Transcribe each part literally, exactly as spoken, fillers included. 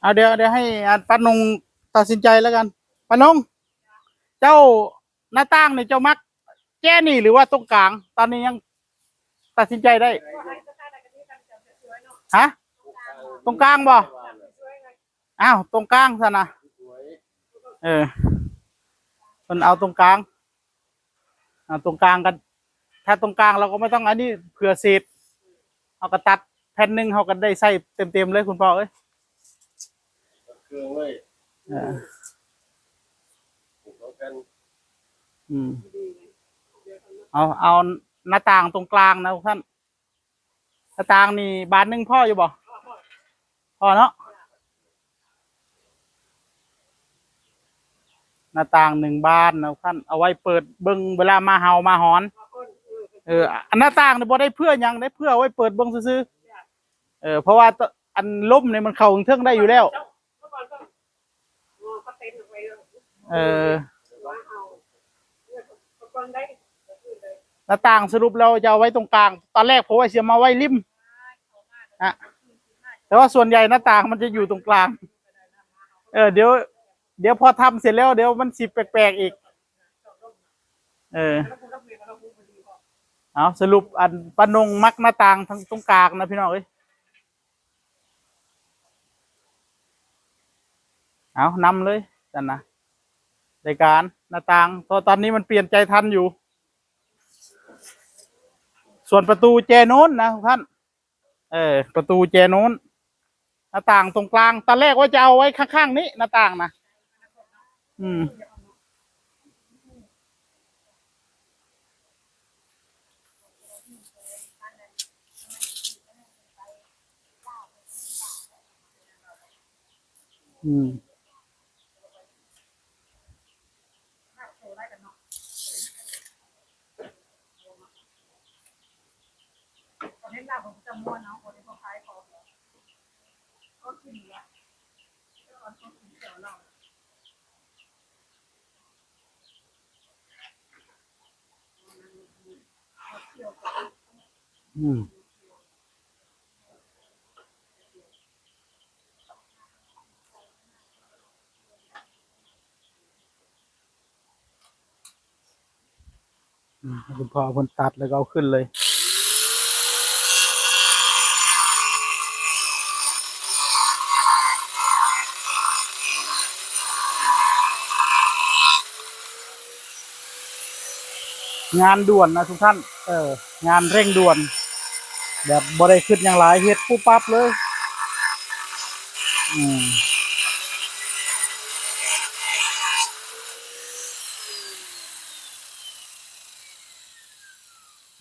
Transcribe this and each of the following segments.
เอา เดี๋ยว เดี๋ยวให้อันป้านงตัดสินใจแล้วกัน ป้านง เจ้าหน้าต่างนี่เจ้ามักแจ้นี่หรือว่าตรงกลาง ตอนนี้ยังตัดสินใจได้ ฮะ ตรงกลางบ่ อ้าว ตรงกลางซะนะ เออ มันเอาตรงกลาง เอาตรงกลางกัน ถ้าตรงกลางเราก็ไม่ต้องอันนี้ เผื่อเศษ เอากระตัดแผ่นหนึ่ง เขาก็ได้ใส่เต็มๆเลยคุณพ่อเอ้ย เครื่องเลย เออ ผูกแล้วกัน อืม เอา เอาหน้าต่างตรงกลางนะท่าน หน้าต่างนี่บานหนึ่งพออยู่บ่ พอเนาะ หน้าต่างหนึ่งบานนะท่าน เอาไว้เปิดเบิ่งเวลาหมาเห่าหมาหอน เออ อันหน้าต่างนี่บ่ได้เพื่อหยัง ได้เพื่อไว้เปิดเบิ่งซื่อๆ เออ เพราะว่าอันลมนี่มันเข้าเทิงได้อยู่แล้ว เออ หน้าต่างสรุปแล้วจะเอาไว้ตรงกลาง ตอนแรกผมว่าจะมาไว้ริม อ่ะ แต่ว่าส่วนใหญ่หน้าต่างมันจะอยู่ตรงกลาง เออ เดี๋ยว เดี๋ยวพอทำเสร็จแล้ว เดี๋ยวมันสิแปลกๆอีก เออ เอา สรุปอันป้านงมักหน้าต่างทางตรงกลางนะพี่น้องเอ้ย เอานำเลยจั่นนะ รายการหน้าต่าง ตอน ตอนนี้มันเปลี่ยนใจทันอยู่ ส่วนประตูแจโน้นนะทุกท่าน เออ ประตูแจโน้น หน้าต่างตรงกลาง ตอนแรกว่าจะเอาไว้ข้างๆนี้ หน้าต่างนะ อืม อืม อืม อืม คุณพ่อเพิ่นตัดแล้วก็เอาขึ้นเลย งานด่วนนะทุกท่าน เออ งานเร่งด่วน แบบบ่ได้คิดหยังหลาย เฮ็ดปุ๊บปั๊บเลย อืม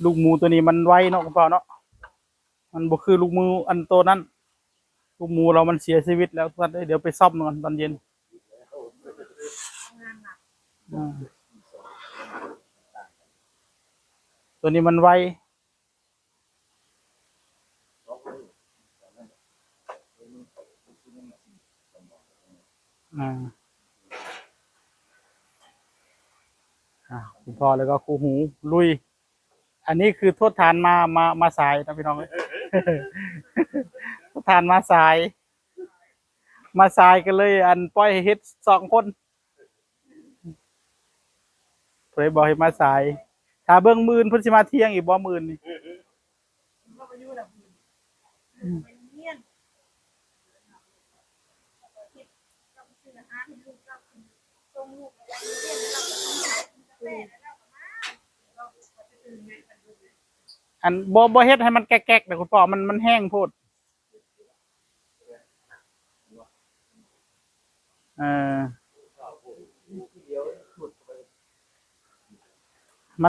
ลูกหมูตัวนี้มันไวเนาะคุณพ่อเนาะ มันบ่คือลูกหมูอันโตนั้น ลูกหมูเรามันเสียชีวิตแล้วทุกท่านเอ้ย เดี๋ยวไปซ่อมก่อนตอนเย็น อ่า ตัวนี้มันไว อ่า อ่า คุณพ่อแล้วก็คู่หูลุย อันนี้คือโทษฐานมา มา มาสายนะพี่น้องเอ้ย โทษฐานมาสาย มาสายกันเลย อันปล่อยให้เฮ็ดสองคน เพิ่นบอกให้มาสาย ถ้าเบิ่งมื้ออื่นเพิ่นสิมาเที่ยงอีกบ่มื้ออื่นนี่ อืม อันบ่ บ่เฮ็ดให้มันแก๊กๆนะคุณพ่อ มัน มันแห้งโพด เออ